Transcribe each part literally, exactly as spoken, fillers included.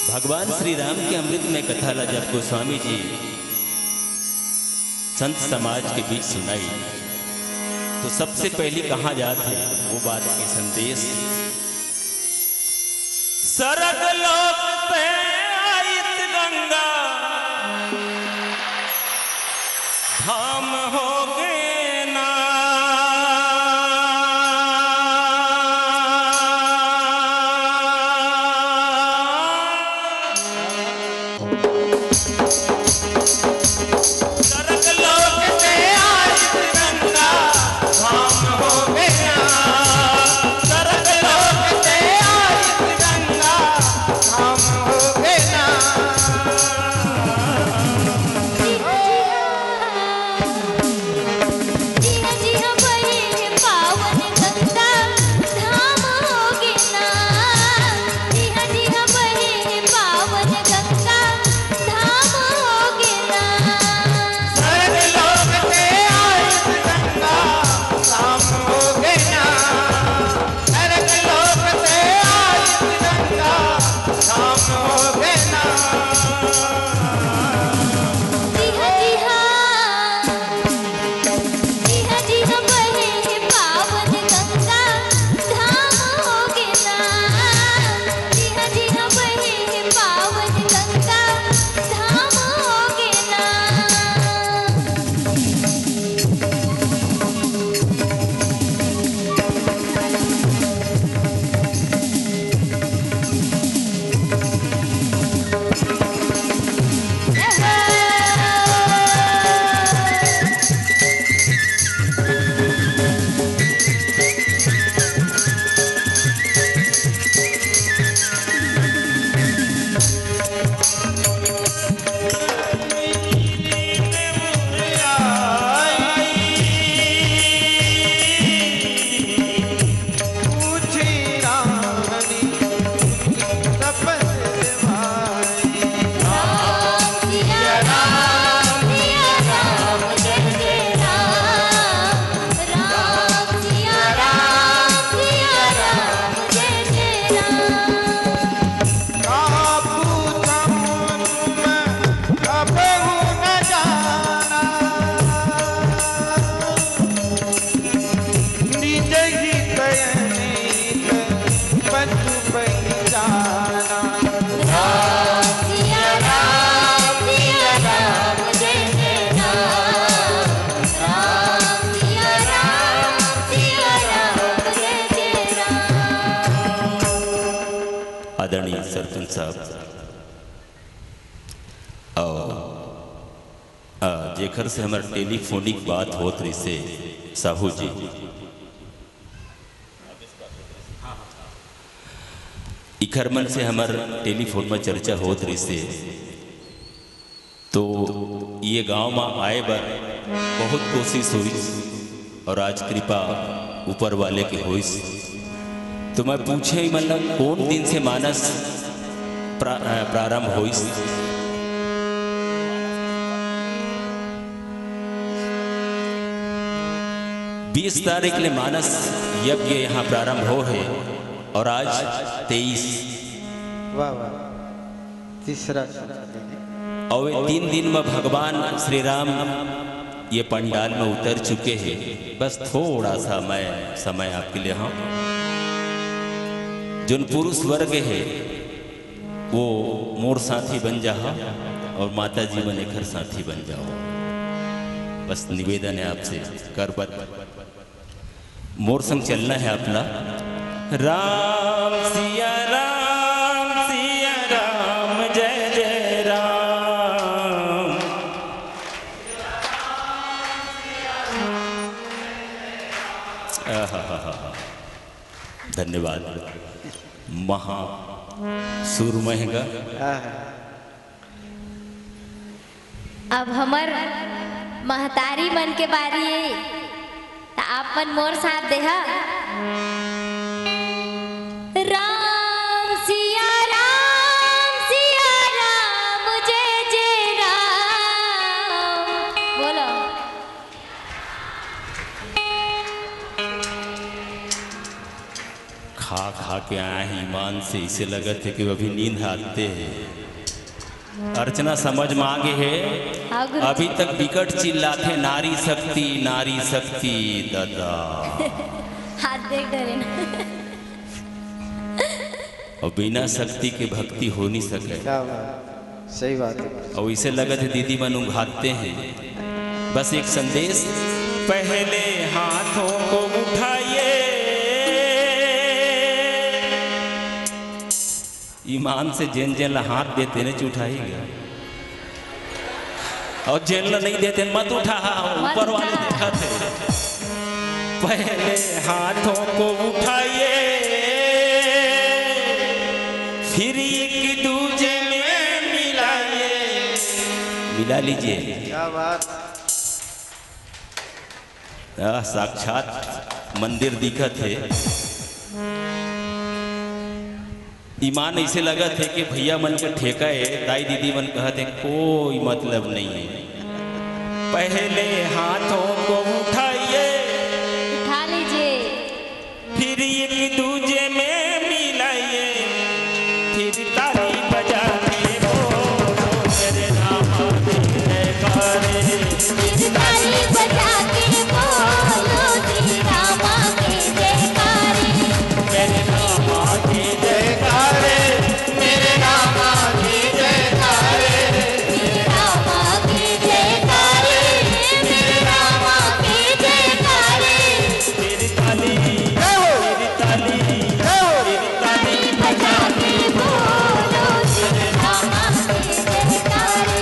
भगवान श्री राम के अमृतमय कथा ला जब गोस्वामी जी संत समाज के बीच सुनाई, तो सबसे पहली कहाँ जात हे, वो बात के संदेश। सरग लोक से आइत गंगा, धाम होगे ना। सरग लोक से आइत गंगा, धाम होगे ना। सरग लोक से आइत गंगा, धाम होगे ना। जिहाँ जिहाँ बहे हे पावन गंगा, धाम होगे ना। जिहाँ जिहाँ बहे हे पावन गंगा, धाम होगे ना। सरग लोक से आइत गंगा, धाम होगे ना। सरग लोक से आइत गंगा, धाम होगे ना। जिहाँ जिहाँ, जिहाँ जिहाँ बहे हे पावन गंगा, धाम होगे ना। जिहाँ जिहाँ बहे हे पावन गंगा, धाम होगे ना। आदरणीय सरपंच साहब, अउ, अ, जेखर से हमर टेलीफोनिक बात होत रहिसे, साहू जी, इखर मन से हमर टेलीफोन में चर्चा होत रहिसे, तो ये गांव में आए बर बहुत कोशिश होइस अउ आज कृपा ऊपर वाले के होइस। तो मैं पूछे ही, मतलब, कौन दिन से मानस प्रा-, अ, प्रारंभ होइस? बीस तारीख ले मानस यज्ञ यहाँ प्रारंभ हो हे अउ आज तेईस। वाह, वाह। तीसरा। अउ ये तीन दिन में भगवान श्री राम ये पंडाल में उतर चुके हे। बस थोड़ा सा मैं समय आपके लिए, हाँ, जोन पुरुष वर्ग हे, वो मोर साथी बन जाहा अउ माता जी मन एखर साथी बन जाओ। बस निवेदन हे आपसे, करबत मोर संग चलना हे आपला। राम सिया राम, सिया राम, जय जय राम। आहाहाहा। धन्यवाद। महा सुर महंगा। आहा। अब हमर महतारी मन के बारी हे, त आप मन मोर साथ देहा। राम सिया राम, सिया राम, जय जय राम। बोलो। खा खा क्या ईमान से इसे लगत हे कि वो अभी नींद आते हे। अर्चना समझ में आ गे हे। हाँ गुरु। अभी तक बिकट चिल्लाथे, "नारी शक्ति, नारी शक्ति, दादा।" हाथ देख डरे ना। अउ बिना शक्ति के भक्ति हो नहीं सके। क्या बात, सही बात है। अउ इसे लगत हे दीदी मन उघाते हैं। बस एक संदेश, पहले हाथों को उठाइए। ईमान से जेन जेन ला हाथ देते ने उठाई गया, अउ जेन ला नहीं देते मत उठा, मत ऊपर वाले उठा। देखत हे। पहले हाथों को उठाइए, फिर एक दूजे में मिलाइए। मिला लीजिए। क्या बात। आह, साक्षात मंदिर दिखत हे। ईमान ऐसे लगत हे कि भैया मन के ठेका हे, दाई दीदी मन कहत हे, "कोई मतलब नहीं है।" पहले हाथों को उठाइए, उठा लीजिए। फिर एक दूजे में मिलाइए, फिर ताली बजा के बोलो, मेरे रामा की जयकारे। फिर ताली बजा के बोलो, श्री रामा की जयकारे। मेरे रामा की जयकारे, मेरे रामा की जयकारे। मेरे रामा की जयकारे, मेरे रामा की जयकारे। तेरी ताली, जय हो। तेरी ताली, जय हो। तेरी ताली बजा के बोलो, तेरे रामा की जयकारे।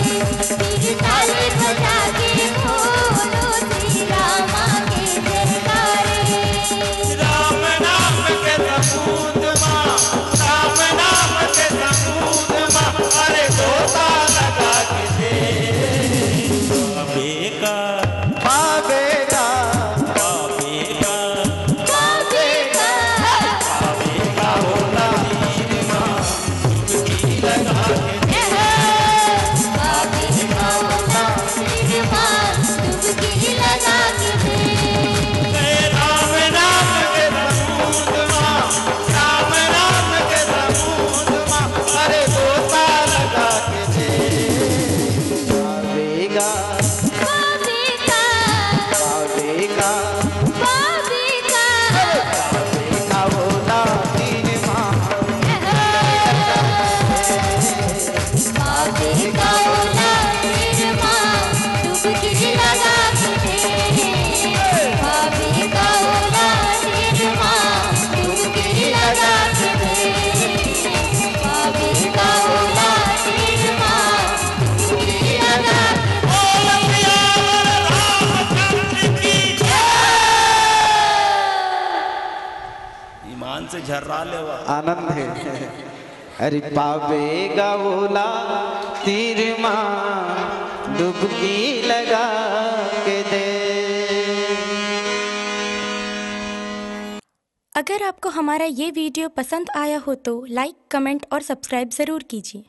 तेरी ताली बजा के बोलो, श्री रामा की जयकारे। राम नाम के सबूत मा, राम नाम के सबूत मा, अरे गोता लगा के दे। बेका पावेगा, पावेगा, पावेगा। पावेगा होला तीर मा, डुबकी लगा के दे। पावेगा होला तीर मा, डुबकी लगा के दे। ए राम नाम के सबूत मा, राम नाम के सबूत मा, अरे गोता लगा के दे। पावेगा, पावेगा, पावेगा, पावेगा। पावेगा होला तीर मा। पावेगा होला तीर मा, डुबकी लगा के दे। पावेगा होला तीर मा, डुबकी लगा के दे। पावेगा होला तीर मा, ईमान से झर्रा लेवा। आनंद है। अरे पावेगा ओला तीर मा डुबकी लगा के दे। अगर आपको हमारा ये वीडियो पसंद आया हो तो लाइक, कमेंट और सब्सक्राइब ज़रूर कीजिए।